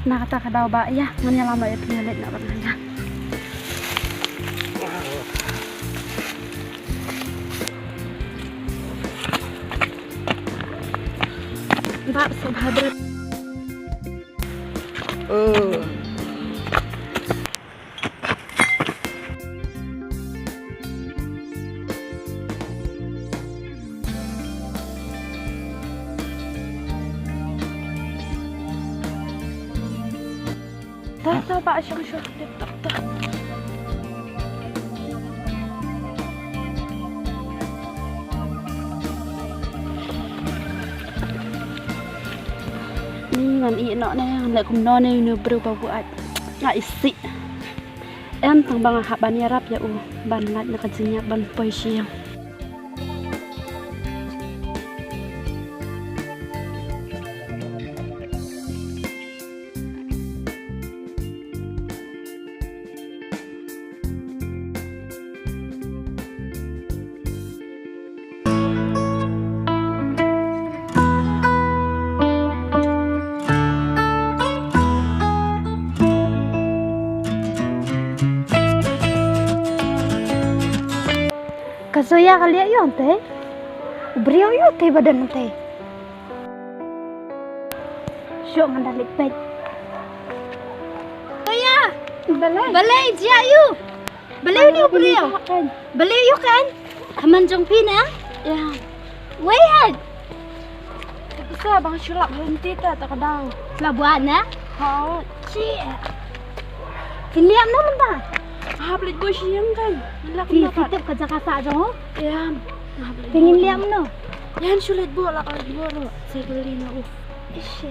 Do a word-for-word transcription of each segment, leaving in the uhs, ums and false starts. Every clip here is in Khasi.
Na kata ka daw ba ïa ngan ïalam ba ïa pynïaid na ba ngan ïa. Ba sa ba bret. Tah, tah, ba shong shong. Tah, tah. Ni ngan ïeh noh ne, ngan leh kumno ne, une u briew ba buaid. Nga isih. Em tang ba nga hap ban ïarap ïa u ban lait na ka jingïap ban poi sha ïing. Ka Zoya ka lieh ïa u te. U briew ïa u te ba don te. Shuh ngan da leit peit. Zoya. Balei? Balei jia ïa u? Balei u briew? Balei ïa u kan? Haman jong phi na? Ïa. Wei hai. Sa bang shu lap lynti ta ta ka dang. Sla buat na? Ha. Chi. Phin liam na mynta. Hap leit buh sha ïing kan. Lak. Phi na tip ka jaka sah jong u? Ïa. Hap leit buh. Phin liam na. Ïa shu leit buh, lak leit buh ruh. Sa kali na u. Ish.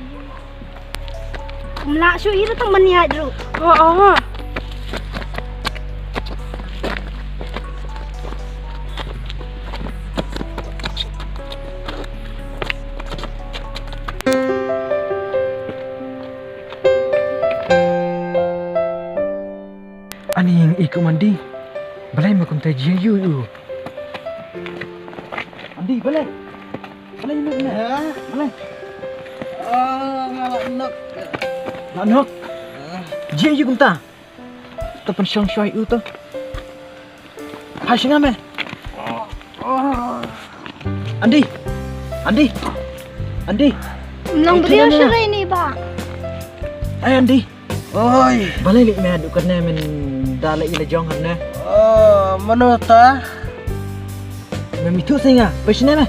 Kum lah shu ïa tang ban ïaid ruh. Oh, oh. Ani ïing i kum Andi. Balei ma kumta jia ïa u. Andi, balei? Balei ïa u ne? Ha? Balei? Ah, nga la nok. La nok? Ah. Jia ïa u kumta. To pynshong shuwa ïa u to. Hai sha nga me. Andi. Andi. Andi. Long briew shuwa ni ba. Ai Andi. Oi. Balei leh me haduh katne, men da leh ïa la jong hangne? Oh, mano ta? Me mithuh sha nga, pei shane me.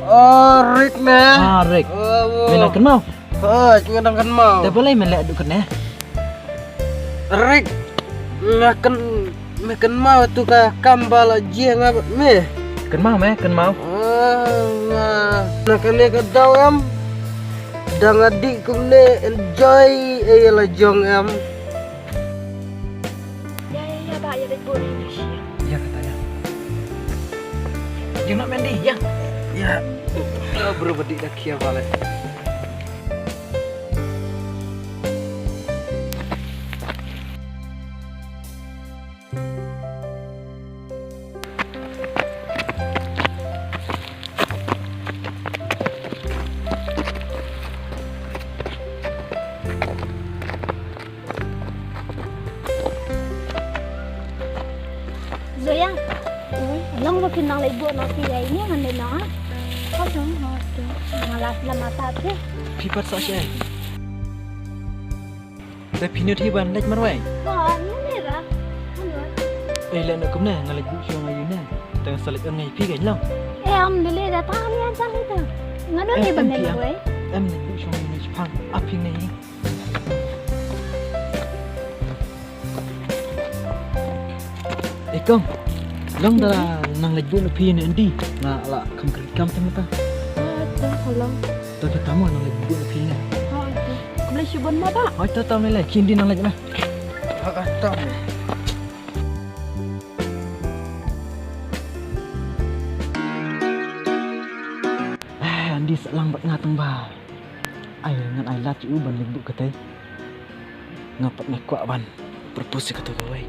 Oh, Rik me. Ah, Rik. Oh, oh. Me nang kynmaw? Oh, nga nang kynmaw. Te balei me leh haduh katne? Rik. Nga kyn Me kynmaw tu ka kam ba la jia nga bad me. Kynmaw me, kynmaw. Ah, nga na kane ka daw em. Da nga dih kumne enjoy ïa la jong em. Ïa, ïa, ïa, ba, ïa, leit buh ïa. Ïa, kata ïa. Ïa, nak Mandy, ïa. Ïa. Ah, bro, ba dih da khia ba leh. Zoya. Oi. Long ba phin nang leit buh noh phi ïa ine ngan leit noh, ah. Ka jong, okay. Nga la slam ata phi. Phi pat sa sha. Te phi nud hi ban leit marwei? Ba, ym lei ra. Ym lei. Ei, leh noh kumne, nga leit buh shuwa nga ïa une. Te nga sa leit on nga ïa phi kein long. Em, lei lei da tang lei an tang lei tang. Nga nud lei ban leit marwei. Em, leit buh shuwa nga ïa une shipang. Ap phi nga ïa. Eh kong, long da nang leit buh na phi ne Andy. Nga la kham kyrkieh kam tam ta. Ah, to ka long. To ka tamo nang leit buh na phi ne. Ah, to. Khublei shibun ma ba. Hoi to to me le, ki Andy nang leit na. Ah, ah, to me. Eh, Andy sa lang bad nga tang ba. Ai ngan ai lad ïa u ban leit buh katei. Nga pat nga kwah ban propose ïa kato kawei.